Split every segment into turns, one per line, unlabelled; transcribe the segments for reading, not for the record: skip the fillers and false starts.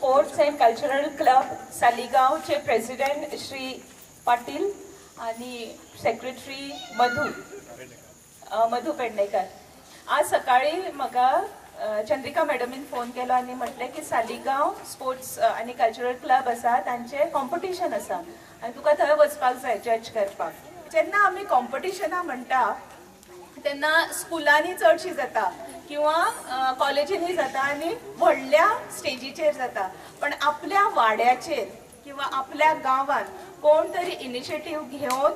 Sports and cultural club सालिगांवचे president Shri Patil आणि secretary मधू मधू पेडणेकर. आज सकाळी म्हाका चंद्रिका मॅडमीन फोन केलो आनी म्हटलें की सालिगांव स्पोर्ट्स आनी कल्चरल क्लब आसा, तांचें कॉम्पिटिशन आसा आनी तुका थंय वचपाक जाय जज करपाक. जेन्ना आमी कॉम्पिटिशनां म्हणटा तेन्ना स्कुलांनी चडशी जाता किंवा कॉलेजींनी जाता आनी व्हडल्या स्टेजीचेर जाता, पण आपल्या वाड्याचेर किंवा आपल्या गांवांत कोण तरी इनिशिएटीव घेवन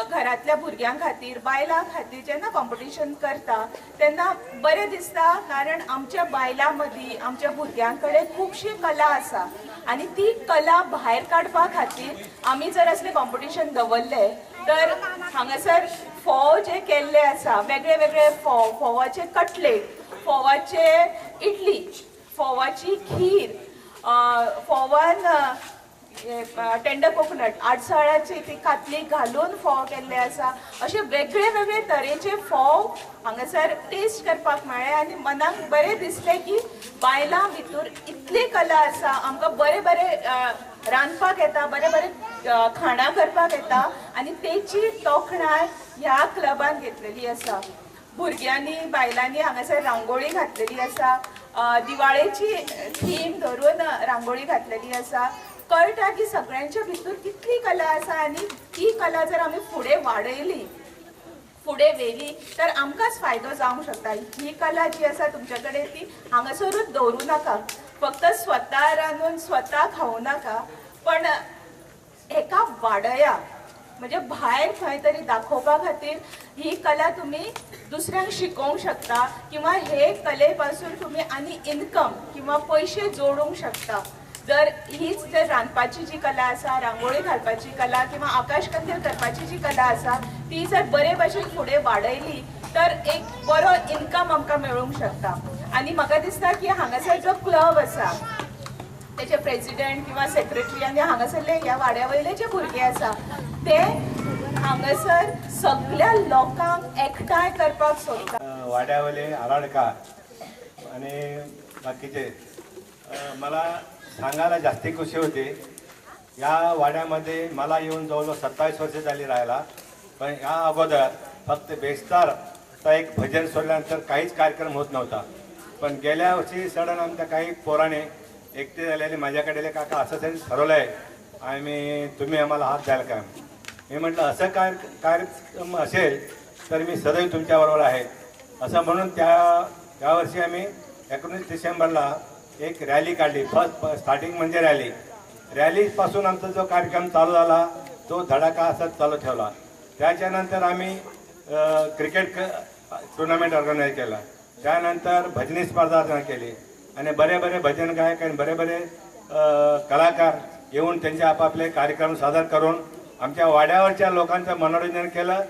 घरांतल्या भुरग्यां खातीर, बायलां खातीर जेन्ना कॉम्पिटिशन करता तेन्ना बरें दिसता, कारण आमच्या बायलां मदीं, आमच्या भुरग्यां कडेन खुबशी कला आसा आनी ती कला भायर काडपा खातीर आमी जर असलें कॉम्पिटिशन दवरलें तर हांगासर फोव जे केल्ले आसा, वेगळे वेगळे फोव, फोवाचे कटलेट, फोवाचे इडली, फोवाची खीर, फोवान टेंडर कोकोनट, आडसाळ्याची ती कातली घालून फोव केल्ले आसा. अशे वेगळे वेगळे तरेचे फोव हांगासर टेस्ट करपाक मेळ्ळे आनी मनाक बरें दिसलें की बायलां भितर इतली कला आसा, आमकां बरें बरें रांदपाक येता, बरें बरें खाणां करपाक येता आनी तेची तोखणाय ह्या क्लबान घेतलेली आसा. भुरग्यांनी, बायलांनी हांगासर रांगोळी घातलेली आसा, दिवाळेची थीम धरून रांगोळी घातलेली आसा. कळटा की सगळ्यांच्या भितर कितली कला आसा आनी ती कला जर आमी फुडें वाडयली, फुडें व्हेली तर आमकांच फायदो जावंक शकता. ही कला जी आसा तुमच्या कडेन ती हांगासरूच दवरूं नाका, फक्त स्वता रांदून स्वता खावूं नाका, पण हेका वाडया, म्हणजे भायर खंय तरी दाखोवपा खातीर ही कला तुमी दुसऱ्यांक शिकोवंक शकता किंवा हे कले पासून तुमी आनी इनकम किंवा पयशे जोडूंक शकता. जर हीच जर रांदपाची जी कला आसा, रांगोळी घालपाची कला किंवा आकाशकंदील करपाची जी कला आसा ती जर बरे भाशेन फुडें वाडयली तर एक बरो इनकम आमकां मेळूंक शकता. आनी म्हाका दिसता की हांगासर जो क्लब आसा तेचे प्रेसिडेंट किंवा सेक्रेटरी आनी हांगासरले ह्या वाड्या वयले जे भुरगे आसा ते हांगासर सगळ्या लोकांक एकठांय करपाक सोदता.
वाड्या वयले आराडकार आनी बाकीचे मला सांगायला जास्ती खुशी होते. या वाड्यामध्ये मला येऊन जवळजवळ 27 वर्ष झाली राहायला, पण या अगोदर फक्त बेस्तारचा एक भजन सोडल्यानंतर काहीच कार्यक्रम होत नव्हता. पण गेल्या वर्षी सडन आमच्या काही पोराने एकटे झालेले माझ्याकडे, काका असं त्यांनी ठरवलं आहे आणि तुम्ही आम्हाला हात द्याल का? मी म्हटलं असं कार्यक्रम असेल तर मी सदैव तुमच्याबरोबर आहे असं म्हणून त्या वर्षी आम्ही 19 डिसेंबरला एक रॅली काढली. फर्स्ट स्टार्टिंग म्हणजे रॅली. रॅलीपासून आमचा जो कार्यक्रम चालू झाला तो धडाका असाच चालू ठेवला. त्याच्यानंतर आम्ही क्रिकेट टुर्नामेंट ऑर्गनाईज केला, त्यानंतर भजनी स्पर्धा केली आणि बरे बरे भजन गायक आणि बरे बरे कलाकार येऊन त्यांचे आपापले कार्यक्रम सादर करून आमच्या वाड्यावरच्या लोकांचं मनोरंजन केलं.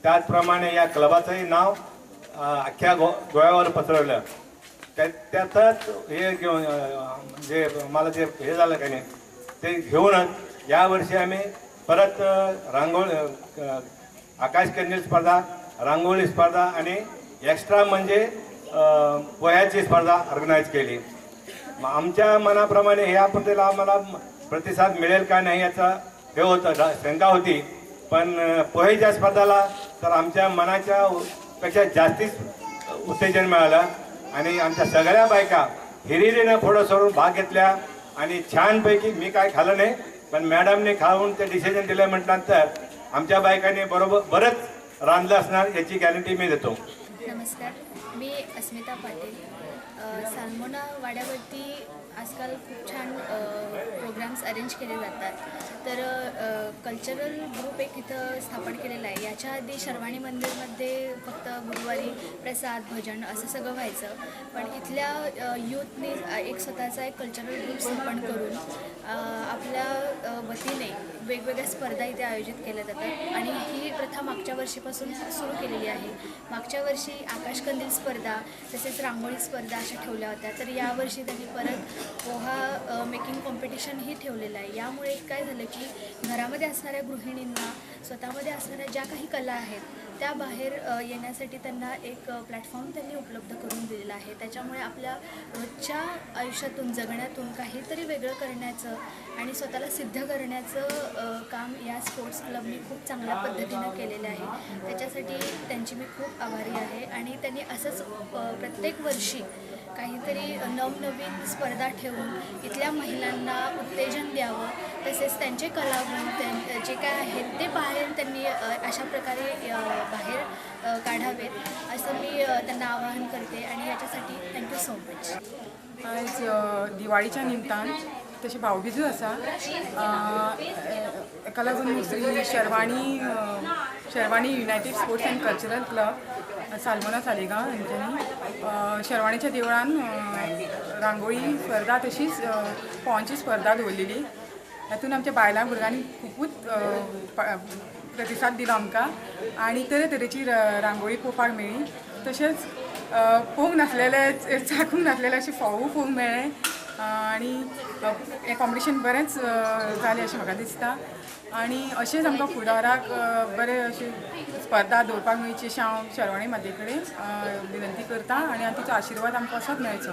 त्याचप्रमाणे या क्लबाचंही नाव अख्ख्या गोव्यावर पसरवलं. त्यातच हे घेऊन जे मला जे हे झालं का नाही ते घेऊनच यावर्षी आम्ही परत रांगोळी, आकाशकंदील स्पर्धा, रांगोळी स्पर्धा आणि एक्स्ट्रा म्हणजे पोह्याची स्पर्धा ऑर्गनाईज केली. आमच्या मनाप्रमाणे ह्या पद्धतीला आम्हाला प्रतिसाद मिळेल का नाही याचा हे होतं, शंका होती, पण पोहेच्या स्पर्धाला तर आमच्या मनाच्या पेक्षा जास्तीच उत्तेजन मिळालं आणि आमच्या सगळ्या बायका हिरिरीनं पुढं सरून भाग घेतल्या आणि छानपैकी, मी काय खाल्लं नाही पण मॅडमने खाऊन ते डिसिजन दिलं म्हटल्यानंतर आमच्या बायकांनी बरोबर बरंच रांधलं असणार याची गॅरंटी मी देतो.
नमस्कार, मी अस्मिता पाटील. सालमोना वाड्यावरती आजकाल खूप छान प्रोग्राम्स अरेंज केले जातात. तर कल्चरल ग्रुप एक इथं स्थापन केलेला आहे. याच्या आधी शर्वाणी मंदिरमध्ये फक्त गुरुवारी प्रसाद, भजन असं सगळं व्हायचं, पण इथल्या यूथने एक स्वतःचा एक कल्चरल ग्रुप स्थापन करून आपल्या वतीने वेगवेगळ्या स्पर्धा इथे आयोजित केल्या जातात आणि ही प्रथा मागच्या वर्षीपासून सुरू केलेली आहे. मागच्या वर्षी आकाशकंदील स्पर्धा तसेच रांगोळी स्पर्धा अशा ठेवल्या होत्या, तर यावर्षी त्यांनी परत पोहा मेकिंग कॉम्पिटिशनही ठेवलेलं आहे. यामुळे काय झालं की घरामध्ये असणाऱ्या गृहिणींना स्वतःमध्ये असणाऱ्या ज्या काही कला आहेत त्या बाहेर येण्यासाठी त्यांना एक प्लॅटफॉर्म त्यांनी उपलब्ध करून दिलेला आहे. त्याच्यामुळे आपल्या रोजच्या आयुष्यातून, जगण्यातून काहीतरी वेगळं करण्याचं आणि स्वतःला सिद्ध करण्याचं काम या स्पोर्ट्स क्लबनी खूप चांगल्या पद्धतीनं केलेलं आहे. त्याच्यासाठी त्यांची मी खूप आभारी आहे आणि त्यांनी असंच प्रत्येक वर्षी काहीतरी नवनवीन स्पर्धा ठेवून इथल्या महिलांना उत्तेजन द्यावं, तसेच त्यांचे कलागुण जे काय आहेत ते बाहेर त्यांनी अशा प्रकारे बाहेर काढावेत असं मी त्यांना आवाहन करते आणि याच्यासाठी thank you so much.
आयज दिवाळीच्या निमतान तशी भावबीजूय आसा. हेका लागून Shri Sherwani united sports and cultural club Salmona Saligao हेंच्यांनी शेरवाणीच्या देवळान रांगोळी स्पर्धा तशीच फोवांची स्पर्धा दवरलेली. हातून आमच्या बायलां भुरग्यांनी खुबूच प्रतिसाद दिलो आमकां आनी तरेतरेची रांगोळी पळोवपाक मेळ्ळी. तशेंच पळोवंक नासलेले, चाखूंक नासलेले अशे फोवूय पळोवंक मेळ्ळे आनी हें कॉम्पिटिशन बरेंच जालें अशें म्हाका दिसता आनी अशेंच आमकां फुडाराक बरें अशें स्पर्धा दवरपाक मेळची अशें हांव शेरवाणी माते कडेन विनंती करता आनी तिचो आशिर्वाद आमकां असोच मेळचो.